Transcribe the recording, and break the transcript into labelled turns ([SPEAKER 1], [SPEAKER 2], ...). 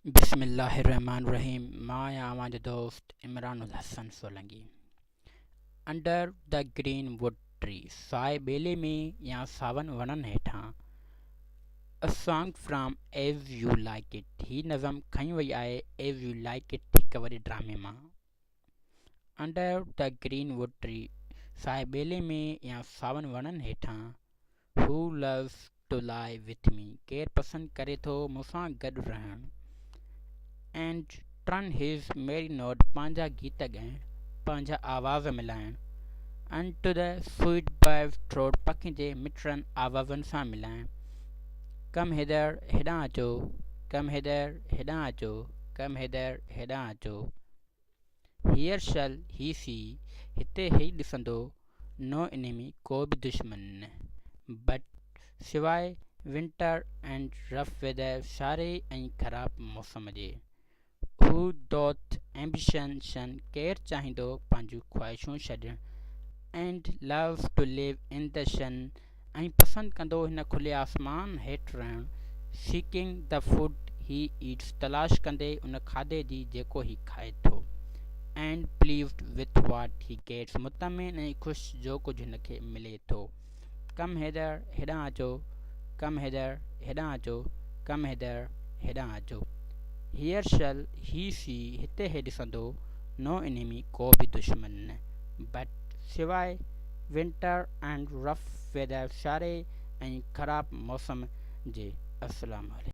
[SPEAKER 1] بسم الله الرحمٰن الرحيم مان آهيان اوهان جو دوست Imran ul Hassan Solangi under the green wood tree سائي ٻيلي ۾ يا ساون وڻن هيٺان A song from As You Like It هي نظم کنئي وئي آهي ايز يو لائيڪ it هڪ وڏي ڊرامي مان under the green wood tree سائي ٻيلي ۾ يا ساون وڻن هيٺان Who loves to lie with me ڪير پسند ڪري ٿو مون سان گڏ رهڻ And turn his merry note پنهنجا گيت ڳائڻ، پنهنجا آواز ملائڻ Unto the sweet bird's throat پکين جي مٺڙن آوازن سان ملائڻ Come hither هيڏانهن اچو Come hither هيڏانهن اچو Come hither هيڏانهن اچو Here shall he see هتي هي ڏسندو No enemy ڪو به دشمن نه But سواء Winter and rough weather سياري ۽ خراب موسم جي Who doth ambition shun ڪير چاهيندو پنهنجون خواهشون ڇڏڻ And loves to live in the sun ۽ پسند ڪندو هن کلي آسمان هيٺ رهڻ، Seeking the food he eats تلاش ڪندي ان کاڌي جي جيڪو هي کائي ٿو، And pleased with what he gets مطمئن ۽ خوش جو ڪجهه هن کي ملي ٿو. Come hither هيڏانهن اچو، Come hither هيڏانهن اچو، Come hither هيڏانهن اچو. Here shall he see هتي هي ڏسندو، No enemy ڪو به دشمن نه، But سواء ونٽر اينڊ رف ويدر سياري ۽ خراب موسم جي. السلام عليڪم.